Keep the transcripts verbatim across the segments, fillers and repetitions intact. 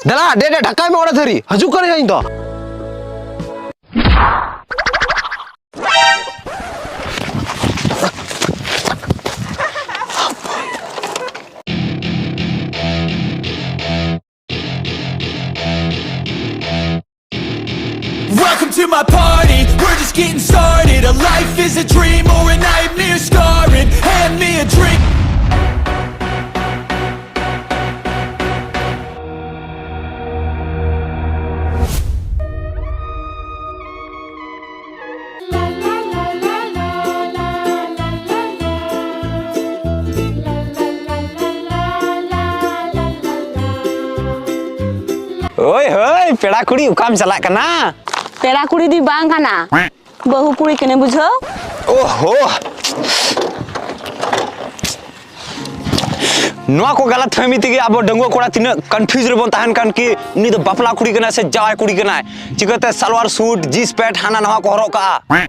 ᱫᱮᱞᱟ, ᱰᱮ, ᱰᱮ, ᱰᱷᱟᱠᱟᱭ ᱢᱮ ᱚᱸᱰᱮ ᱫᱷᱟᱹᱨᱤᱡ᱾ ᱦᱤᱡᱩᱜ ᱠᱟᱹᱱᱟᱹᱧ ᱤᱧ ᱫᱚ᱾ Welcome to my party, we're just getting started. A life is a dream or a nightmare scarring. Hand me a drink. ᱳᱭ ᱦᱳᱭ, ᱯᱮᱲᱟ ᱠᱩᱲᱤ, ᱚᱠᱟᱢ ᱪᱟᱞᱟᱜ ᱠᱟᱱᱟ? ᱯᱮᱲᱟ ᱠᱩᱲᱤ ᱫᱚᱧ ᱵᱟᱝ ᱠᱟᱱᱟ, ᱵᱟᱹᱦᱩ ᱠᱩᱲᱤ ᱠᱟᱹᱱᱟᱹᱧ, ᱵᱩᱡᱷᱟᱹᱣ? ᱳᱦᱳ, ᱱᱚᱣᱟ ᱠᱚ ᱜᱟᱞᱟᱛ ᱯᱷᱟᱦᱢᱤ ᱛᱮᱜᱮ ᱟᱵᱚ ᱰᱟᱺᱜᱩᱣᱟᱹ ᱠᱚᱲᱟ ᱛᱤᱱᱟᱹᱜ confuse ᱨᱮᱵᱚᱱ ᱛᱟᱦᱮᱱ ᱠᱟᱱ ᱠᱤ ᱩᱱᱤ ᱫᱚ ᱵᱟᱯᱞᱟ ᱠᱩᱲᱤ ᱠᱟᱱᱟᱭ ᱥᱮ ᱡᱟᱶᱟᱭ ᱠᱩᱲᱤ ᱠᱟᱱᱟᱭ, ᱪᱤᱠᱟᱹᱛᱮ ᱥᱟᱞᱣᱟᱨ ᱥᱩᱴ, ᱡᱤᱱᱥ ᱯᱮᱱᱴ, ᱦᱟᱱᱟ ᱱᱟᱣᱟ ᱠᱚ ᱦᱚᱨᱚᱜ ᱠᱟᱜᱼᱟ᱾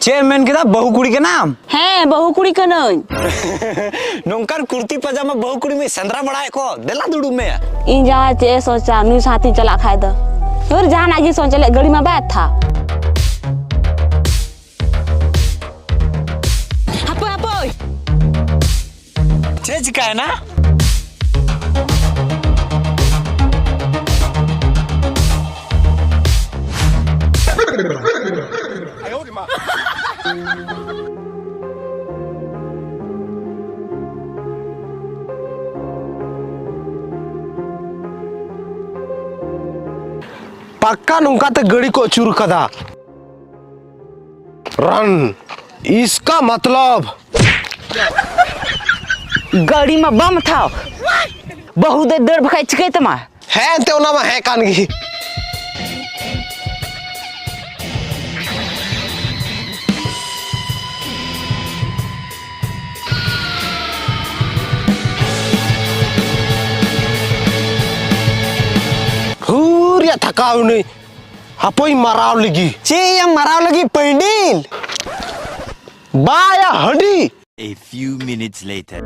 ᱪᱮᱫ ᱮᱢ ᱢᱮᱱ ᱠᱮᱫᱟ? ᱵᱟᱹᱦᱩ ᱠᱩᱲᱤ ᱠᱟᱱᱟᱢ? ᱦᱮᱸ, ᱵᱟᱹᱦᱩ ᱠᱩᱲᱤ ᱠᱟᱹᱱᱟᱹᱧ᱾ ᱱᱚᱝᱠᱟᱱ ᱠᱩᱨᱛᱤ ᱯᱟᱡᱟᱢᱟ ᱵᱟᱹᱦᱩ ᱠᱩᱲᱤ ᱢᱤᱫ ᱥᱮᱸᱫᱽᱨᱟ ᱵᱟᱲᱟᱭᱮᱫ ᱠᱚ, ᱫᱮᱞᱟ ᱫᱩᱲᱩᱵ ᱢᱮ᱾ ᱤᱧ ᱡᱟᱶᱟᱭ ᱪᱮᱫ ᱮ ᱥᱚᱪᱟ, ᱱᱩᱭ ᱥᱟᱶᱛᱤᱧ ᱪᱟᱞᱟᱜ ᱠᱷᱟᱡ ᱫᱚ᱾ ᱦᱟᱹᱨ, ᱡᱟᱦᱟᱱᱟᱜ ᱜᱮ ᱥᱚᱪ ᱞᱮ, ᱜᱟᱹᱰᱤ ᱢᱟ ᱵᱟᱭ ᱛᱷᱟ᱾ ᱦᱟᱯᱳᱭ, ᱦᱟᱯᱳᱭ᱾ ᱪᱮᱫ ᱪᱤᱠᱟᱭᱮᱱᱟ? ᱯᱟᱠᱠᱟ ᱱᱚᱝᱠᱟᱛᱮ ᱜᱟᱹᱰᱤ ᱠᱚ ᱟᱹᱪᱩᱨ ᱠᱟᱫᱟ᱾ Run. इसका मतलब ᱜᱟᱹᱰᱤ ᱢᱟ ᱵᱟᱢ ᱛᱷᱟᱣ, ᱵᱟᱹᱦᱩ ᱫᱚᱭ ᱫᱟᱹᱲ ᱵᱟᱠᱷᱟᱡ ᱪᱤᱠᱟᱹᱭ ᱛᱟᱢᱟ? ᱦᱮᱸ, ᱮᱱᱛᱮ ᱚᱱᱟ ᱢᱟ ᱦᱮᱸ ᱠᱟᱱ ᱜᱮ᱾ ᱦᱩᱨᱭᱟ ᱛᱷᱟᱠᱟᱣ ᱱᱟᱹᱧ᱾ ᱦᱟᱯᱳᱭ ᱢᱟᱨᱟᱣ ᱞᱟᱹᱜᱤᱫ᱾ ᱪᱮᱫ ᱮᱢ ᱢᱟᱨᱟᱣ ᱞᱟᱹᱜᱤᱫ, ᱯᱟᱹᱭᱰᱤᱞ? ᱵᱟᱭᱟ ᱦᱟᱺᱰᱤ᱾ A few minutes later.